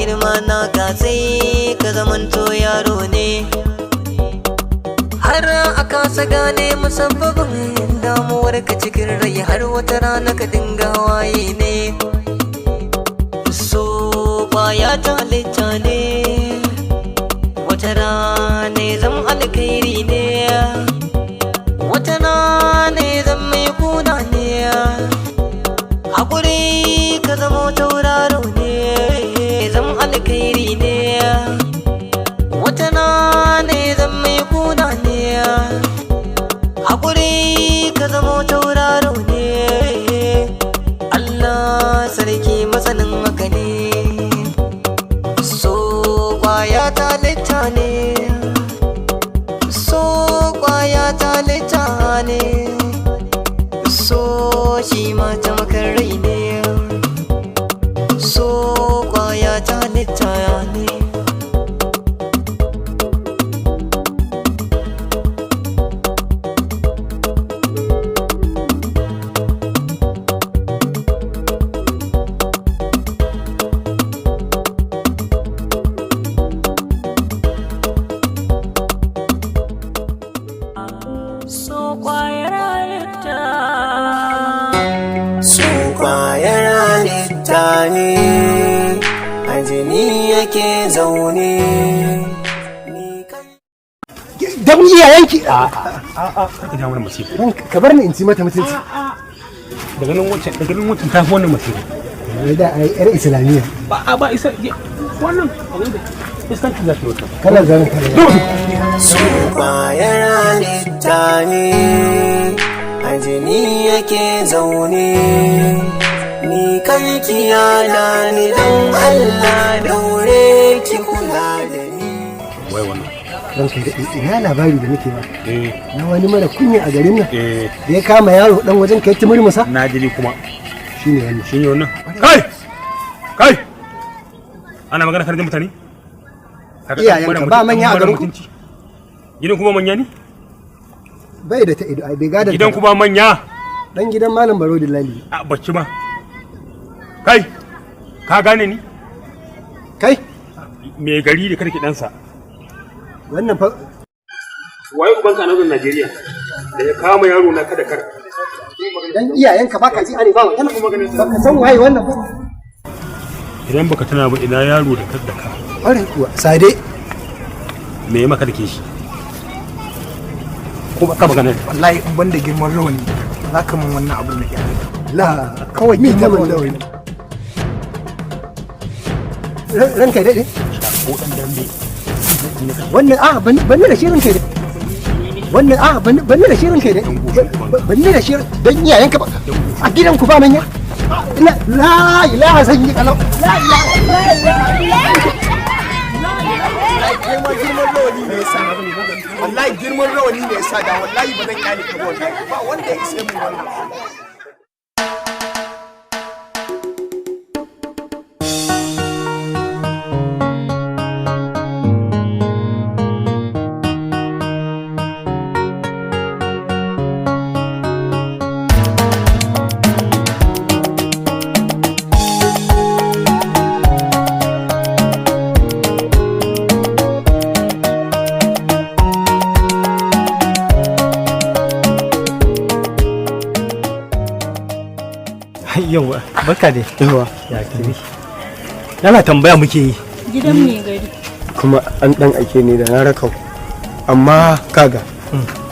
Girma naka sai ka zamanto yaro ne, har a kasa gane musabbabin damuwar ka cikin rai, har wata rana ka dinga waye ne. So kwaya ta halitta ne, wata rana zam alkhairi ne, wata rana zam mai kuna ne. Hakuri ka zamo tauraro ne, zam alkhairi ne, wata rana zam mai kuna ne. Hakuri ka zamo tauraro ne. Allah sarki masanin haka ne. So kwaya ta litta ne, so kwaya ta litta ne, so shi ma tamkar rai ne, so kwaya ta litta ne. So kwayar halitta. Su kwayar halitta ne, a jini yake zaune. Dan iyayenki. A a, ka ja mana masifa. Ka bar ni in ci mata mutunci. Daga nan wancan, daga nan wancan tafi wannan masifa. Wai da ai yar Islamiyya. Ba a ba isa wannan iskanci za ta yi wata. Kana zanen kana. Su kwayar halitta ne, a jini yake zaune. Ni karki yana ni, don Allah daure ki kula da ni. Wai wannan. Ranka ya daɗe, ina labari da nake ba. Eh. Na wani mara kunya a garin nan. Eh. Da ya kama yaro dan wajen kai timurmusa. Na jini kuma. Shine wannan. Shine wannan. Kai! Kai! Ana magana kan mutane? Iyayenka ba manya a garin ku? Gidan kuma manya ne? Bai da ta ido, ai bai gadan. Gidan kuma manya. Dan gidan Malam Baro Dillali. A bacci ma. Kai! Ka gane ni? Kai! Mai gari da karki ɗansa. Wannan fa Waye ubanka a nan Najeriya da ya kama yaro na kada kar. Dan iyayenka baka ji are ba magana. Baka san waye wannan ba. Idan baka tana ba, ina yaro da kada ka. Ƙwarai kuwa, Sade. Me ya maka dake shi? Ko ba ka magana? Wallahi in banda girman rawani za ka min wannan abun da kyale. La kawai mi ta girman man rawani. Ranka ya daɗe. Ko dan dambe. Wannan a ban da shi, ranka ya daɗe. Wannan a ban da shi, ranka ya daɗe. Ban da shi dan iyayenka ba. A gidan ku ba manya. La la ilaha sanyi kalau. La ilaha. Kai ma girman rawani ne yasa. Wallahi girman rawani ne yasa, da wallahi ba zan kyale ka ba, wallahi ba wanda ya isa mun wannan. Yauwa, barka dai. Yauwa. Ya kiri. Yana tambaya muke yi. Gidan mai gari. Kuma an dan aike ne da na raka ku. Amma kaga,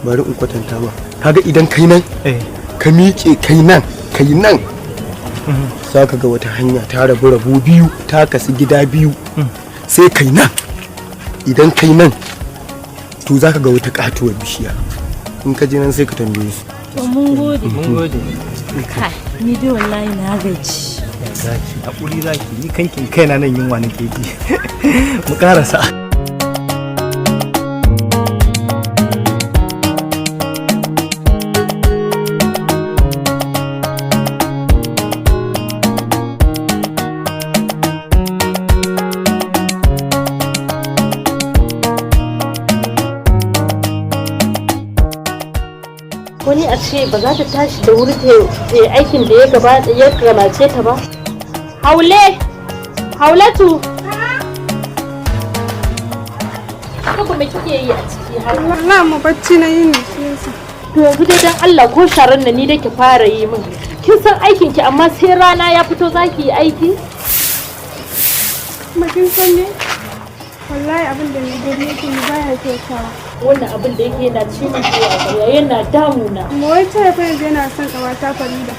bari in kwatanta ma. Kaga idan kai nan, ka miƙe kai nan, kai nan. Za ka ga wata hanya ta rabu rabu biyu, ta kasu gida biyu. Sai kai nan. Idan kai nan, to za ka ga wata katuwar bishiya. In ka je nan sai ka tambaye su. To mun gode. Mun gode. Kai, ni dai wallahi na gaji. Zaki, hakuri zaki, ni kankin kaina nan yunwa nake ji. Mu karasa. Wani a ce ba za ta tashi da wuri ta yi aikin da ya gabata ya gamace ta ba. Haule! Haulatu! Ke kuma kike yi a ciki haka? Wallahi mu bacci na yi ne shi yasa. To yanzu dai dan Allah ko sharan nan ni da ki fara yi min. Kin san aikin ki amma sai rana ya fito zaki yi aiki? Kuma kin san ne? Wallahi abin da mai gari yake yi baya kyautawa. Wannan abin da yake yana ci min tuwo a ƙwarya yana damuna. Amma wai ta fa yanzu yana son ƙawata Farida.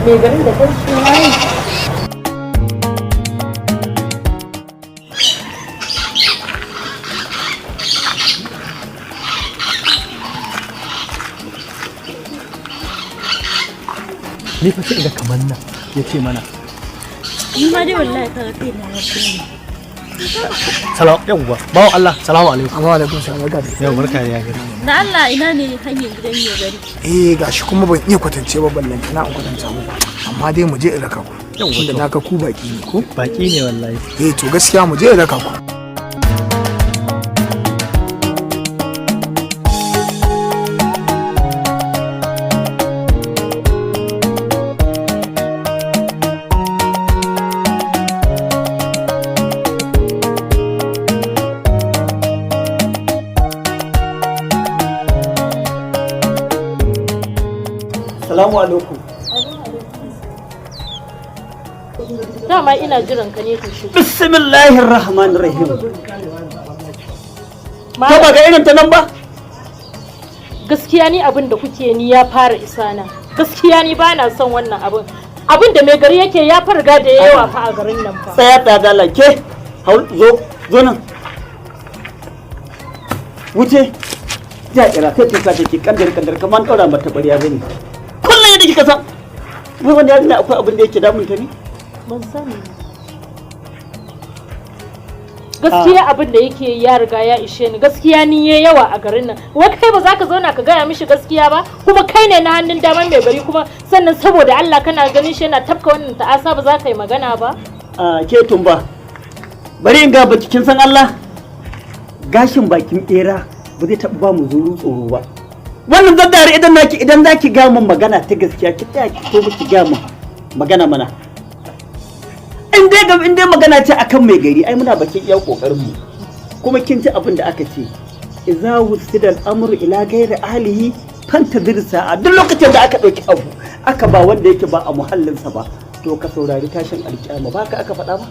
Mai garin da kanshi Wallahi. Ni fa sai ga kamar nan ya ce mana. Ni ma dai wallahi kaga kai na ya kulle. Salam yawwa. Bawo Allah, salamu alaikum. Amma alaikum salam, barka da. Yau barka da ya gari. Da Allah ina ne hanyar gidan mai gari? Eh, gashi kuma ban iya kwatance ba, ballanta na in kwatanta muku. Amma dai mu je in raka ku. Yawwa, Tunda to. na ga ku baki ne ko? Baki ne wallahi. Eh, to gaskiya mu je in raka ku. Salamu alaikum. Dama ina jiran ka ne ka shigo. Bismillahir Rahmanir Rahim. Ko ba ga irin ta nan ba? Gaskiya ni abin da kuke ni ya fara isa na. Gaskiya ni ba na son wannan abin. Abin da mai gari yake ya farga da yawa fa a garin nan fa. Tsaya ta dala ke. Haul zo zo nan. Wuce. Ya kira sai ta sace ki kaddar kaddar kamar daura mata bariya bane. Kullum yadda kika san. Wai wanda yarinya akwai abin da yake damun ta ne? Ban sani. Gaskiya abin da yake ya riga ya ishe ni. Gaskiya ni ya yawa a garin nan. Wai kai ba za ka zauna ka gaya mishi gaskiya ba? Kuma kai ne na hannun daman mai gari kuma sannan saboda Allah kana ganin shi yana tafka wannan ta'asa ba za ka yi magana ba? A ke tumba. Bari in ga baki kin san Allah. Gashin bakin bera ba zai taɓa ba mu zuru tsoro ba. Wannan zaddare idan naki idan zaki ga mun magana ta gaskiya ki tsaya ki to ki ga mun magana mana. In dai ga in dai magana ce akan mai gari ai muna bakin iya kokarin mu. Kuma kin ji abin da aka ce idza wusida al-amru ila ghairi ahlihi fantazir sa'a, duk lokacin da aka dauki abu aka ba wanda yake ba a muhallinsa ba to ka saurari tashin alkiyama, ba ka aka faɗa ba.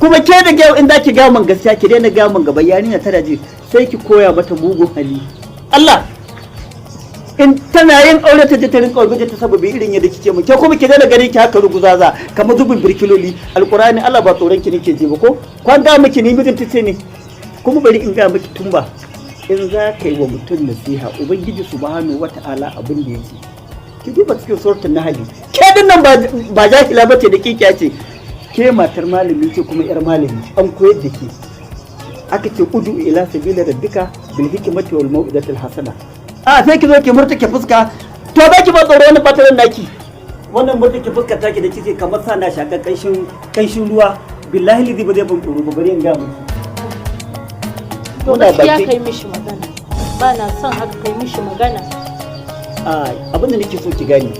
Kuma ke da gaya in zaki gaya min gaskiya ki daina gaya min gaban yarinya tana ji sai ki koya mata mugun hali. Allah in tana yin aure ta je ta rinka wajen ta sababi irin yadda kike mu ke kuma ki daina ganin ki haka ruguzaza kamar zubin birkiloli. Alqur'ani Allah ba tsoron ki nake ji ba ko kwan ga miki ni mijin tace ne. Kuma bari in ga miki tumba, in za ka yi wa mutum nasiha ubangiji subhanahu wata'ala abin da yake ki duba cikin suratul nahl. Ke din nan ba jahila bace da kikiya ce, ke matar malami ce kuma yar malami an koyar da ke. Aka ce udu ila sabila rabbika bil hikmati wal mau'izatil hasana. A sai ki zo ki murtuke fuska, to za ki ba tsoro wani bataran naki. Wannan murtuke fuska taki da kike kamar sa na shakar kanshin kanshin ruwa, billahi lizi ba zai ban tsoro ba, bari in ga miki. To gaskiya kai mishi magana. Ba na son haka, kai mishi magana. A abin da nake so ki gani,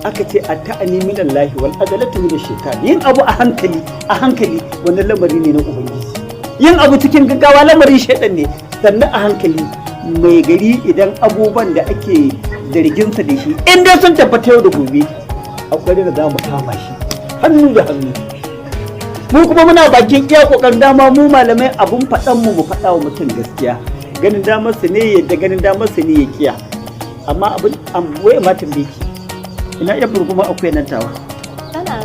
aka ce a ta'ani min Allah wal adalatu min shaitan. Yin abu a hankali a hankali wannan lamari ne na ubangiji. Yin abu cikin gaggawa lamarin shaitan ne. Sannan a hankali mai gari idan abubuwan da ake zarginsa da shi in dai sun tabbata yau da gobe akwai da za mu kama shi hannu da hannu. Mu kuma muna bakin iya kokarin dama mu malamai abun faɗan mu mu faɗa wa mutum gaskiya, ganin damar su ne yadda ganin damar su ne ya kiya. Amma abin an wai ma tambaye ki ina iya burguma akwai nan tawa. Tana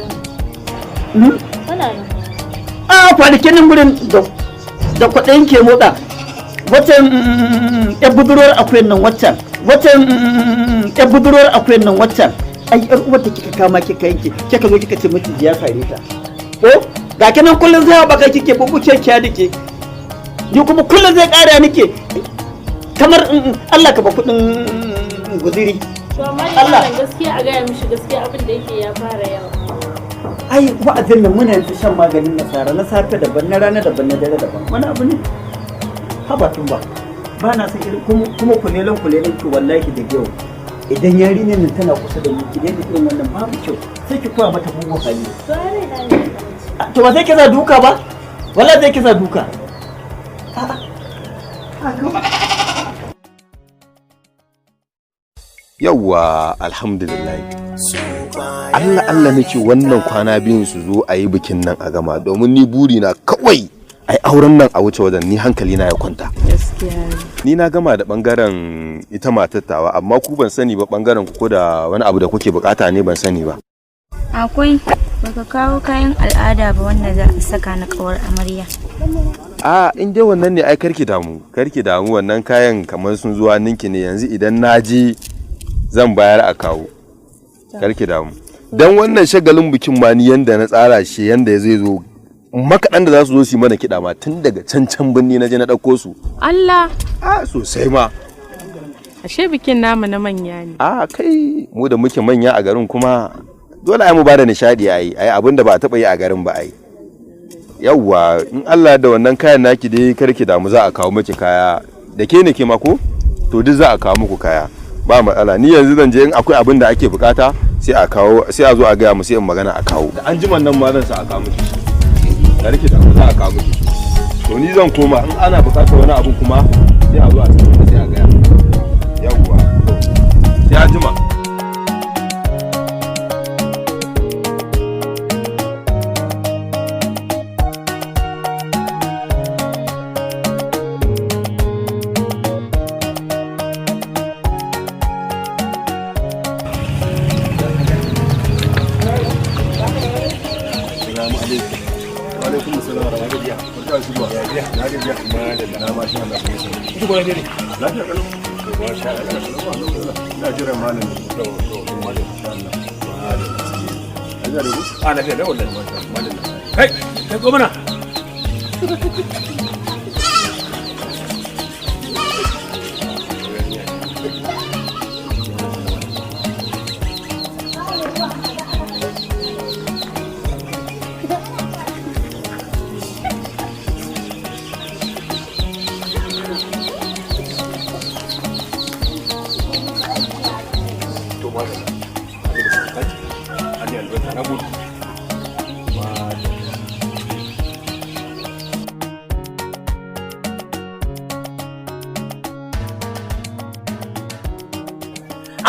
nan. Tana nan. A kwanakin nan gurin da kwaɗayin ke motsa waccan yan budurwar akwai nan waccan waccan yan budurwar akwai nan waccan ai yar uwar ta kika kama kika yanke kika zo kika ce miciji ya sare ta ko ga kinan kullun zai baka kike bubuce kiya dake ni kuma kullun zai ƙara nike kamar Allah ka ba kuɗin guziri. To amma ni wannan gaskiya a gaya mishi gaskiya abin da yake ya fara yawa. Ai wa'azin nan muna yanzu shan maganin nasara na safe daban na rana daban na dare daban wani abu ne. Haba tun ba ba na son irin kuma kulelan kulelan ki wallahi da yau idan yarinyar nan tana kusa da mu ki daina irin wannan babu kyau sai ki koya mata mugun hali. To ai na ne. To ba sai ki sa duka ba, wallahi sai ki sa duka. Yawwa, alhamdulillah. Allah Allah nake wannan kwana biyun su zo a yi bikin nan a gama, domin ni buri na kawai ai auren nan a wuce wajen, ni hankali na ya kwanta. Ni na gama da bangaren ita matattawa, amma ku ban sani ba bangaren ku ko da wani abu da kuke bukata ne, ban sani ba. Akwai, baka kawo kayan al'ada ba wanda za a saka na kawar amarya. A in dai wannan ne, ai karki damu, karki damu, wannan kayan kamar sun zuwa ninki ne yanzu. Idan na je zan bayar a kawo, karki damu. Dan wannan shagalin bikin ma ni yanda na tsara shi, yanda zai zo, makaɗan da za su zo su yi mana kiɗa ma tun daga can can birni na je na ɗauko su. Allah! A sosai ma. Ashe bikin namu na manya ne. A kai, mu da muke manya a garin kuma dole ai mu bada nishadi, ai ai abin da ba a taɓa yi a garin ba ai. Yawwa, in Allah da wannan kayan naki dai karki damu, za a kawo miki kaya da ke ne ke ma ko to duk za a kawo muku kaya, ba matsala. Ni yanzu zan je, in akwai abin da ake bukata sai a kawo, sai a zo a gaya mu, sai in magana a kawo. Da an jiman nan ma zan sa a kawo miki, karki damu, za a kawo miki. To ni zan koma, in ana bukatar wani abu kuma sai a zo a sanar, sai a gaya. Yawwa, sai an jima. Kai, kai ko mana.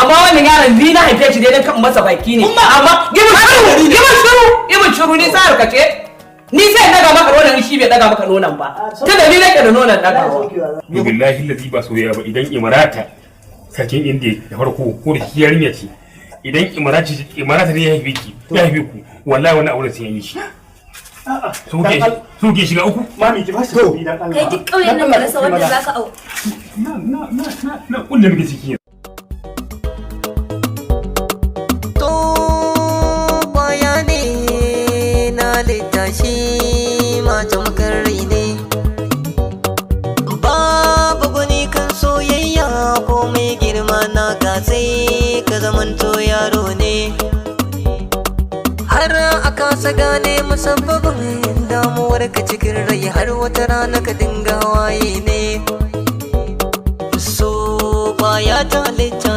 Amma wannan yaron ni na haife shi dai dan kan masa baki ne, amma gimin shiru, gimin shiru, gimin shiru. Ni sa ka ce ni sai daga maka nonon, shi bai daga maka nonon ba, tunda ni nake da nonon dagawa. To billahi lazi ba soyayya ba, idan Imarata sarkin Indiya da farko ko da shi yarinya ce, idan Imarata Imarata ne ya haife ki, ya haife ku, wallahi wannan auren sai ya yi shi. Su ke shiga uku. Mami, ki ba shi kuɗi dan Allah. Kai, duk ƙauyen nan ka rasa wanda zaka au. Na na na na kulle muke ciki. To kwaya ne na littashi mata rai ne, babu gwani kan soyayya, ko mai girma na ka sai ka zamanto yaro ne, har a kasa gane musabbabin damuwar ka cikin rai, har wata rana ka dinga waye ne. So kwaya ta halitta.